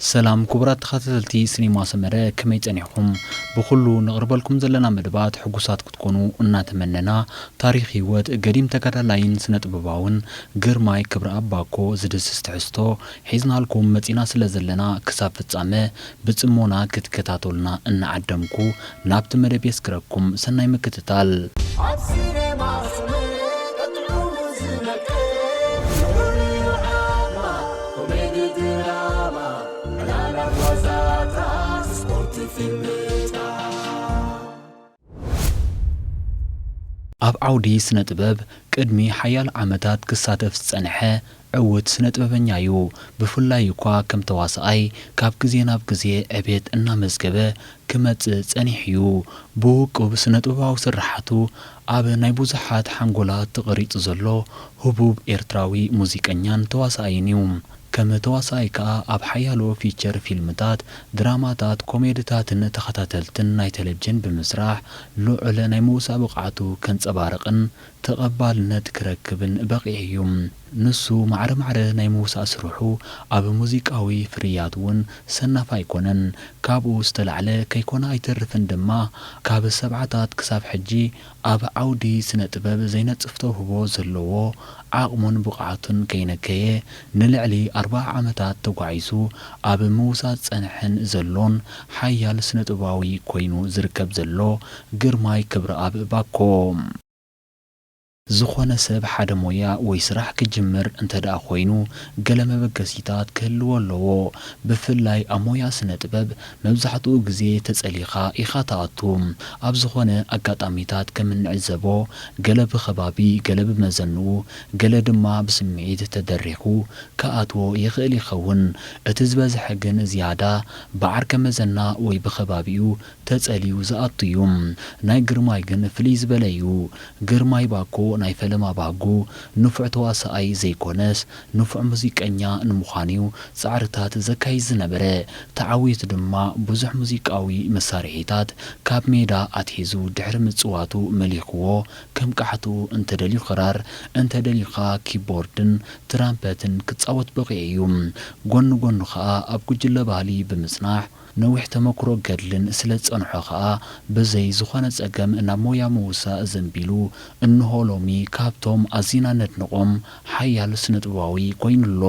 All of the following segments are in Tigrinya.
ሰላም ክቡራት ተኸታተልቲ ሲኒማ ሰመረ፣ ከመይ ጸኒሕኩም? ብኹሉ ነቕርበልኩም ዘለና መደባት ሕጉሳት ክትኮኑ እናተመነና፣ ታሪኽ ህይወት ገዲም ተጋዳላይን ስነ ጥበባውን ግርማይ ክብረኣብ ባኮ ዝድስስ ትሕዝቶ ሒዝናልኩም መጺና ስለ ዘለና፣ ክሳብ ፍጻመ ብጽሞና ክትከታተሉና እናዓደምኩ፣ ናብቲ መደብ የስክረኩም። ሰናይ ምክትታል። ኣብ ሲኔማ ሰመረ ጥዑሙ ዝነቅል፣ ኮሜዲ ድራማ፣ ዕላላት ዋዛታት፣ ስፖርት ፊልምታት። ኣብ ዓውዲ ስነ ጥበብ ቅድሚ ሓያሎ ዓመታት ክሳተፍ ዝጸንሐ ዕዉት ስነ ጥበበኛ እዩ። ብፍላይ እኳ ከም ተዋሳኣይ ካብ ግዜ ናብ ግዜ ዕቤት እናመዝገበ ክመጽእ ጸኒሑ እዩ። ብውቁብ ስነ ጥበባዊ ስርሓቱ ኣብ ናይ ብዙሓት ሓንጎላት ተቐሪጹ ዘሎ ህቡብ ኤርትራዊ ሙዚቀኛን ተዋሳኣይን እዩ። ከም ተዋሳኣይ ከኣ ኣብ ሓያሎ ፊቸር ፊልምታት፣ ድራማታት፣ ኮሜድታትን ተኸታተልትን ናይ ቴሌቪዥን ብምስራሕ ልዑል ናይ ምውሳእ ብቕዓቱ ከንጸባርቕን ተቐባልነት ክረክብን በቒዑ እዩ። ንሱ ማዕረ ማዕረ ናይ ምውሳእ ስርሑ ኣብ ሙዚቃዊ ፍርያት እውን ሰናፍ ኣይኮነን። ካብኡ ዝተላዕለ ከይኮነ ኣይተርፍን ድማ፣ ካብ ሰብዓታት ክሳብ ሕጂ ኣብ ዓውዲ ስነ ጥበብ ዘይነጽፍ ተውህቦ ዘለዎ፣ ዓቕሙን ብቕዓቱን ከይነከየ ንልዕሊ ኣርብዓ ዓመታት ተጓዒዙ ኣብ ምውሳእ ዝጸንሐን ዘሎን ሓያል ስነ ጥበባዊ ኮይኑ ዝርከብ ዘሎ ግርማይ ክብረኣብ ባኮ። ዝኾነ ሰብ ሓደ ሞያ ወይ ስራሕ ክጅምር እንተ ደኣ ኮይኑ፣ ገለ መበገሲታት ክህልዎ ኣለዎ። ብፍላይ ኣብ ሞያ ስነ ጥበብ፣ መብዛሕትኡ ግዜ ተጸሊኻ ኢኻ ትኣቱ። ኣብ ዝኾነ ኣጋጣሚታት ከም እንዕዘቦ፣ ገለ ብኸባቢ፣ ገለ ብመዘንኡ፣ ገለ ድማ ብስምዒት ተደሪኹ ክኣትዎ ይኽእል ይኸውን። እቲ ዝበዝሐ ግን ዝያዳ ብዓርከ መዘና ወይ ብኸባቢኡ ተጸልዩ ዝኣቱ እዩ። ናይ ግርማይ ግን ፍልይ ዝበለ እዩ። ግርማይ ባኮ ናይ ፈለማ ባህጉ ንፉዕ ተዋሳኣይ ዘይኮነስ፣ ንፉዕ ሙዚቀኛ ንምዃን እዩ ጻዕርታት ዘካይድ ዝነበረ። ተዓዊቱ ድማ ብዙሕ ሙዚቃዊ መሳርሒታት ካብ ሜዳ ኣትሒዙ ድሕሪ ምጽዋቱ መሊኽዎ፣ ከም ቃሕትኡ እንተደልዩ ክራር፣ እንተደልዩኻ ኪቦርድን ትራምፐትን ክጻወት በቒዑ እዩ። ጎኒ ጎኒ ኸኣ ኣብ ጉጅለ ባህሊ ብምጽናሕ፣ ነዊሕ ተመክሮ ገድልን ስለ ዝጸንሖ ኸኣ፣ ብዘይ ዝኾነ ጸገም ናብ ሞያ ምውሳእ ዘንቢሉ፣ እንሆ ሎሚ ካብቶም ኣዚና ነድንቖም ሓያል ስነ-ጥበባዊ ኮይኑ ኣሎ።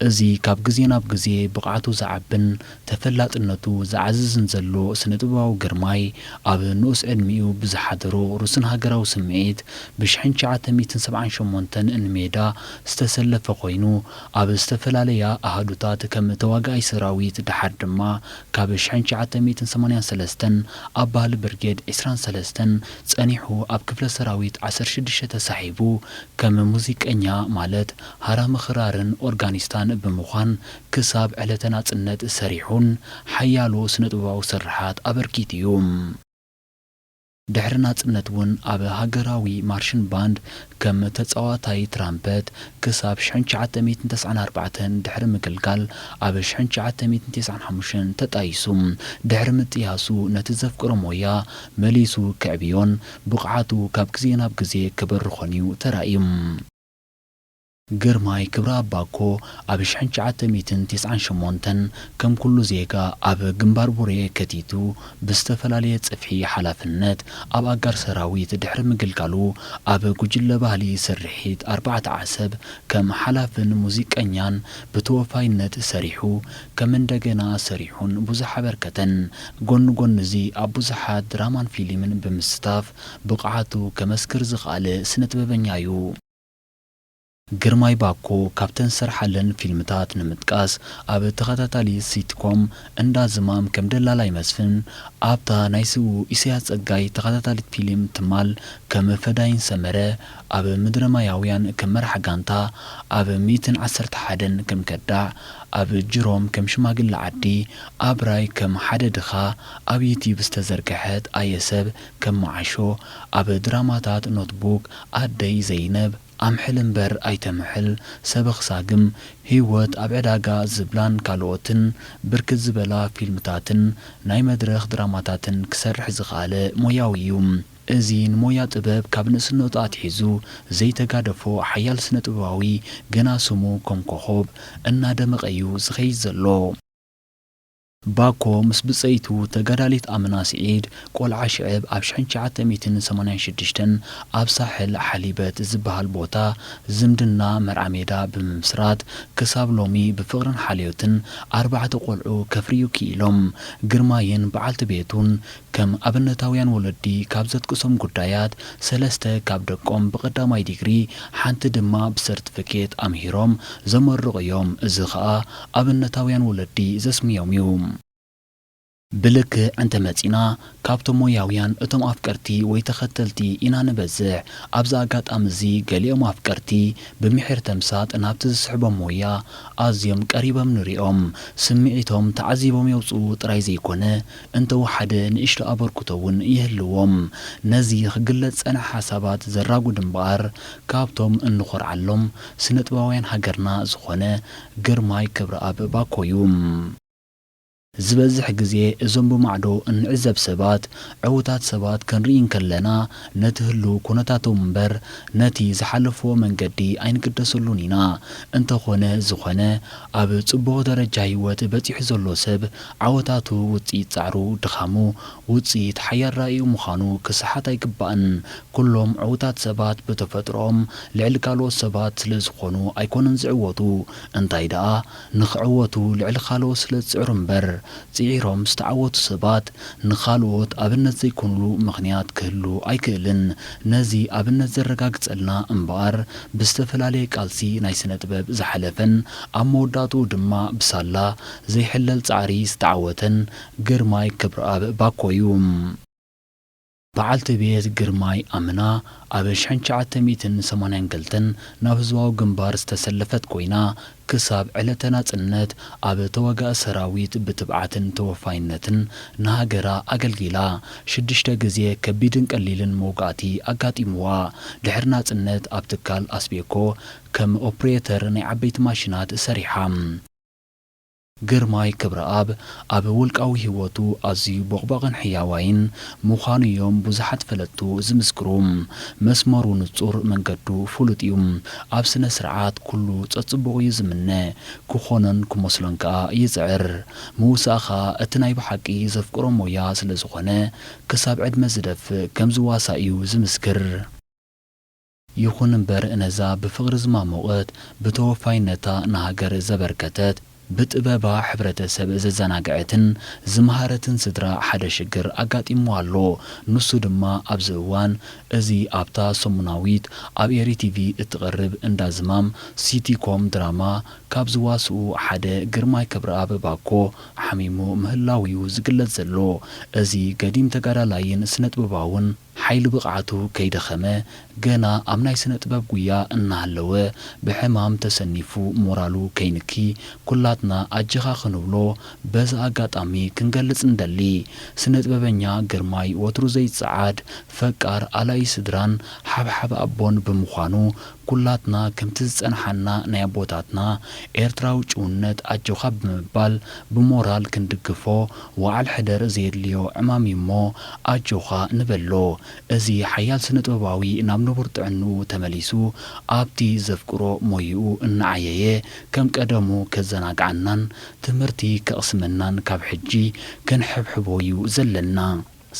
እዚ ካብ ግዜ ናብ ግዜ ብቕዓቱ ዝዓብን ተፈላጥነቱ ዝዓዝዝን ዘሎ ስነ-ጥበባዊ ግርማይ፣ ኣብ ንኡስ ዕድሚኡ ብዝሓደሮ ርሱን ሃገራዊ ስምዒት፣ ብሽሕን ትሽዓተ ሚእትን ሰብዓን ሸሞንተን ንሜዳ ዝተሰለፈ ኮይኑ፣ ኣብ ዝተፈላለያ ኣሃዱታት ከም ተዋጋኣይ ሰራዊት፣ ደሓር ድማ ካብ ሽሕን ትሽዓተ ሚእትን ሰማንያን ሰለስተን ኣብ ባህሊ ብርጌድ ዕስራን ሰለስተን ጸኒሑ፣ ኣብ ክፍለ ሰራዊት ዓሰርተ ሽዱሽተ ተሳሒቡ፣ ከም ሙዚቀኛ ማለት ሃራሚ ክራርን ኦርጋኒስታን ብምዃን ክሳብ ዕለተ ናጽነት ሰሪሑን ሓያሎ ስነ-ጥበባዊ ስርሓት ኣበርኪቱ እዩ። ድሕሪ ናጽነት እውን ኣብ ሃገራዊ ማርሽን ባንድ ከም ተጻዋታይ ትራምፐት ክሳብ ሽሕን ትሽዓተ ሚእትን ተስዓን ኣርባዕተን ድሕሪ ምግልጋል ኣብ ሽሕን ትሽዓተ ሚእትን ተስዓን ሓሙሽተን ተጣይሱ። ድሕሪ ምጥያሱ ነቲ ዘፍቅሮ ሞያ መሊሱ ከዕብዮን ብቕዓቱ ካብ ግዜ ናብ ግዜ ክበርኾን እዩ ተራእዩ። ግርማይ ክብረኣብ ባኮ ኣብ ሽሕን ትሽዓተ ሚእትን ተስዓን ሸሞንተን ከም ኩሉ ዜጋ ኣብ ግንባር ቡሬ ከቲቱ ብዝተፈላለየ ጽፍሒ ሓላፍነት ኣብ ኣጋር ሰራዊት ድሕሪ ምግልጋሉ ኣብ ጉጅለ ባህሊ ስርሒት ኣርባዕተ ዓሰብ ከም ሓላፍን ሙዚቀኛን ብተወፋይነት ሰሪሑ ከም እንደገና ሰሪሑን ብዙሕ ኣበርከተን። ጎኒ ጎኒ እዚ ኣብ ብዙሓት ድራማን ፊልምን ብምስታፍ ብቕዓቱ ከመስክር ዝኸኣለ ስነ ጥበበኛ እዩ። ግርማይ ባኮ ካብተን ዝሰርሓለን ፊልምታት ንምጥቃስ፣ ኣብ ተኸታታሊ ሲትኮም እንዳ ዝማም ከም ደላላይ መስፍን፣ ኣብታ ናይ ስዉእ ኢሳያስ ጸጋይ ተኸታታሊት ፊልም ትማል ከም ፈዳይን ሰመረ፣ ኣብ ምድረ ማያውያን ከም መራሕ ጋንታ፣ ኣብ ሚእትን ዓሰርተ ሓደን ከም ከዳዕ፣ ኣብ ጅሮም ከም ሽማግለ ዓዲ፣ ኣብራይ ከም ሓደ ድኻ፣ ኣብ ዩትዩብ ዝተዘርግሐት ኣየ ሰብ ከም መዓሾ፣ ኣብ ድራማታት ኖትቡክ፣ ኣደይ ዘይነብ፣ ኣምሕል እምበር ኣይተምሕል፣ ሰበኽ ሳግም፣ ህይወት ኣብ ዕዳጋ ዝብላን ካልኦትን ብርክት ዝበላ ፊልምታትን ናይ መድረኽ ድራማታትን ክሰርሕ ዝኸኣለ ሞያዊ እዩ። እዚ ንሞያ ጥበብ ካብ ንእስነቱ ኣትሒዙ ዘይተጋደፎ ሓያል ስነ-ጥበባዊ፣ ገና ስሙ ከም ኮኾብ እናደመቐ'ዩ ዝኸይድ ዘሎ። ባኮ ምስ ብጸይቱ ተጋዳሊት ኣምና ስዒድ፣ ቆልዓ ሽዕብ፣ ኣብ ሽሕን ትሽዓተ ሚእትን ሰማንያን ሽዱሽተን ኣብ ሳሕል ሓሊበት ዝበሃል ቦታ ዝምድና መርዓ ሜዳ ብምምስራት፣ ክሳብ ሎሚ ብፍቕርን ሓልዮትን ኣርባዕተ ቆልዑ ከፍርዩ ክኢሎም። ግርማይን በዓልቲ ቤቱን ከም ኣብነታውያን ወለዲ ካብ ዘጥቅሶም ጉዳያት፣ ሰለስተ ካብ ደቆም ብቐዳማይ ዲግሪ፣ ሓንቲ ድማ ብሰርቲፊኬት ኣምሂሮም ዘመርቑ እዮም። እዚ ኸኣ ኣብነታውያን ወለዲ ዘስምዮም እዩ። ብልክዕ እንተመጺና፣ ካብቶም ሞያውያን እቶም ኣፍቀርቲ ወይ ተኸተልቲ ኢና ንበዝሕ። ኣብዚ ኣጋጣሚ እዚ፣ ገሊኦም ኣፍቀርቲ ብምሒር ተምሳጥ ናብቲ ዝስሕቦም ሞያ ኣዝዮም ቀሪቦም ንሪኦም። ስምዒቶም ተዓዚቦም የውጽኡ ጥራይ ዘይኮነ፣ እንተወሓደ ንእሽቶ ኣበርክቶ እውን ይህልዎም። ነዚ ክግለጽ ዝጸንሐ ሓሳባት ዘራጉድ እምበኣር፣ ካብቶም እንኾርዓሎም ስነ-ጥበባውያን ሃገርና ዝኾነ ግርማይ ክብረኣብ ባኮ እዩ። ዝበዝሕ ግዜ እዞም ብማዕዶ እንዕዘብ ሰባት፣ ዕዉታት ሰባት ክንርኢ እንከለና፣ ነቲ ህሉው ኩነታቶም እምበር፣ ነቲ ዝሓለፍዎ መንገዲ ኣይንግደሰሉን ኢና። እንተኾነ ዝኾነ፣ ኣብ ጽቡቕ ደረጃ ህይወት በጺሑ ዘሎ ሰብ፣ ዓወታቱ ውጽኢት ጻዕሩ፣ ድኻሙ ውጽኢት ሓያል ራኢኡ ምዃኑ ክሰሓት ኣይግባእን። ኩሎም ዕዉታት ሰባት ብተፈጥሮኦም ልዕሊ ካልኦት ሰባት ስለ ዝኾኑ ኣይኮኑን ዝዕወቱ። እንታይ ደኣ፣ ንኽዕወቱ ልዕሊ ካልኦት ስለ ዝጽዕሩ እምበር። ጽዒሮም ዝተዓወቱ ሰባት ንኻልኦት ኣብነት ዘይኮኑሉ ምኽንያት ክህሉ ኣይክእልን። ነዚ ኣብነት ዘረጋግጸልና እምበኣር፣ ብዝተፈላለየ ቃልሲ ናይ ስነ ጥበብ ዝሓለፈን ኣብ መወዳእትኡ ድማ ብሳላ ዘይሕለል ጻዕሪ ዝተዓወተን ግርማይ ክብረኣብ ባኮ እዩ። በዓልቲ ቤት ግርማይ ኣምና ኣብ ሽሕን ትሽዓተ ሚእትን ሰማንያን ክልተን ናብ ህዝባዊ ግንባር ዝተሰለፈት ኮይና፣ ክሳብ ዕለተ ናጽነት ኣብ ተዋጋኢ ሰራዊት ብትብዓትን ተወፋይነትን ንሃገራ ኣገልጊላ። ሽዱሽተ ግዜ ከቢድን ቀሊልን መውጋእቲ ኣጋጢምዋ። ድሕሪ ናጽነት ኣብ ትካል ኣስቤኮ ከም ኦፕሬተር ናይ ዓበይቲ ማሽናት ሰሪሓ። ግርማይ ክብረኣብ ኣብ ውልቃዊ ህይወቱ ኣዝዩ ቦቕባቕን ሕያዋይን ምዃኑ እዮም ብዙሓት ፈለጥቱ ዝምስክሩ። መስመሩ ንጹር፣ መንገዱ ፍሉጥ እዩ። ኣብ ስነ ስርዓት ኩሉ ጸጽቡቑ እዩ ዝምነ፣ ክኾኖን ክመስሎን ከኣ ይጽዕር። ምውሳእ ከኣ እቲ ናይ ብሓቂ ዘፍቅሮ ሞያ ስለ ዝኾነ፣ ክሳብ ዕድመ ዝደፍእ ከም ዝዋሳእ እዩ ዝምስክር። ይኹን እምበር፣ ነዛ ብፍቕሪ ዝማሞቐት፣ ብተወፋይነታ ንሃገር ዘበርከተት፣ ብጥበባ ሕብረተሰብ ዘዘናግዐትን ዝመሃረትን ስድራ ሓደ ሽግር ኣጋጢምዋ ኣሎ። ንሱ ድማ ኣብዚ እዋን እዚ ኣብታ ሰሙናዊት ኣብ ኤሪ ቲቪ እትቐርብ እንዳ ዝማም ሲቲኮም ድራማ ካብ ዝዋስኡ ሓደ ግርማይ ክብረኣብ ባኮ ሓሚሙ ምህላዉ'ዩ ዝግለጽ ዘሎ። እዚ ገዲም ተጋዳላይን ስነ-ጥበባውን ሓይሊ ብቕዓቱ ከይደኸመ፣ ገና ኣብ ናይ ስነ ጥበብ ጉያ እናሃለወ፣ ብሕማም ተሰኒፉ ሞራሉ ከይንኪ፣ ኩላትና ኣጀኻ ክንብሎ በዚ ኣጋጣሚ ክንገልጽ ንደሊ። ስነ ጥበበኛ ግርማይ ወትሩ ዘይጸዓድ፣ ፈቃር ኣላዪ ስድራን ሓብሓብ ኣቦን ብምዃኑ፣ ኩላትና ከምቲ ዝጸንሓና ናይ ኣቦታትና ኤርትራዊ ጭውነት ኣጆኻ ብምባል ብሞራል ክንድግፎ፣ ወዓል ሕደር ዘየድልዮ ዕማም እዩ'ሞ ኣጆኻ ንበሎ። እዚ ሓያል ስነ ጥበባዊ ናብ ንቡር ጥዕንኡ ተመሊሱ ኣብቲ ዘፍቅሮ ሞይኡ እናዓየየ ከም ቀደሙ ከዘናግዓናን ትምህርቲ ከቕስመናን ካብ ሕጂ ክንሕብሕቦ እዩ ዘለና።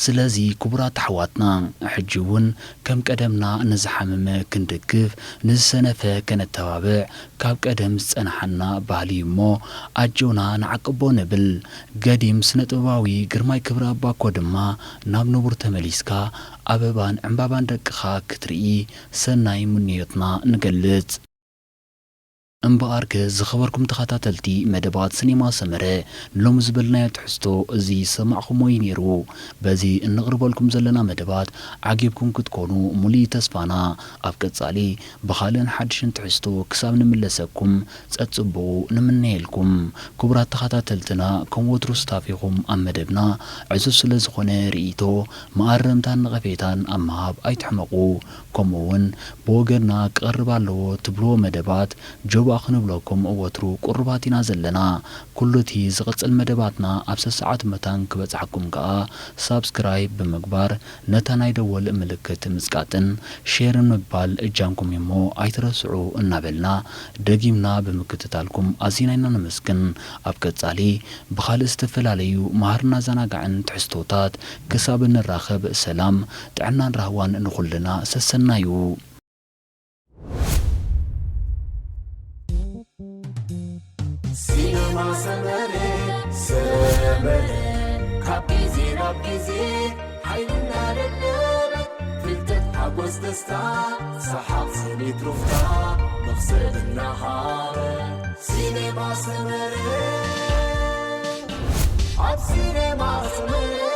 ስለዚ ክቡራት ኣሕዋትና፣ ሕጂ እውን ከም ቀደምና ንዝሓመመ ክንድግፍ፣ ንዝሰነፈ ከነተባብዕ ካብ ቀደም ዝጸንሓና ባህሊ እዩ እሞ፣ ኣጆና ንዓቅቦ ንብል። ገዲም ስነ-ጥበባዊ ግርማይ ክብረኣብ ባኮ ድማ፣ ናብ ንቡር ተመሊስካ ኣበባን ዕምባባን ደቅኻ ክትርኢ ሰናይ ምንዮትና ንገልጽ። እምበኣርከ ዝኸበርኩም ተኸታተልቲ መደባት ስኔማ ሰመረ፣ ንሎሚ ዝበልናዮ ትሕዝቶ እዚ ዝሰማዕኹሞ እዩ ነይሩ። በዚ እነቕርበልኩም ዘለና መደባት ዓጊብኩም ክትኮኑ ሙሉእ ተስፋና። ኣብ ቀጻሊ ብኻልእን ሓድሽን ትሕዝቶ ክሳብ ንምለሰኩም ጸጽቡቑ ንምነየልኩም። ክቡራት ተኸታተልትና፣ ከም ወትሩ ስታፊኹም ኣብ መደብና ዕዙዝ ስለ ዝኾነ ርእይቶ፣ መኣረምታን ነቐፌታን ኣብ ምሃብ ኣይትሕመቑ። ከምኡ እውን ብወገንና ክቐርብ ኣለዎ ትብልዎ መደባት ጆ ዋ ክንብለኩም ወትሩ ቁሩባት ኢና ዘለና። ኩሉ እቲ ዝቕጽል መደባትና ኣብ ሰሰዓት መታን ክበጽሓኩም ከኣ ሳብስክራይብ ብምግባር ነታ ናይ ደወል ምልክት ምጽቃጥን ሼርን ምባል እጃምኩም እሞ ኣይትረስዑ እናበልና ደጊምና ብምክትታልኩም ኣዚና ኢና ነመስግን። ኣብ ቀጻሊ ብኻልእ ዝተፈላለዩ መሃርን ኣዘናጋዕን ትሕዝቶታት ክሳብ እንራኸብ ሰላም፣ ጥዕናን ራህዋን ንኹልና ሰሰናዩ። ሲነማ ሰመረ ሰመረ ካብ ግዜ ናብ ግዜ ሓይልና ለለበ ፍልጠት ሓጎስ ደስታ ሰሓቕ ስኒት ሩፍታ መኽሰብ እናሃበ ሲነማ ሰመረ ኣብ ሲነማ ሰመረ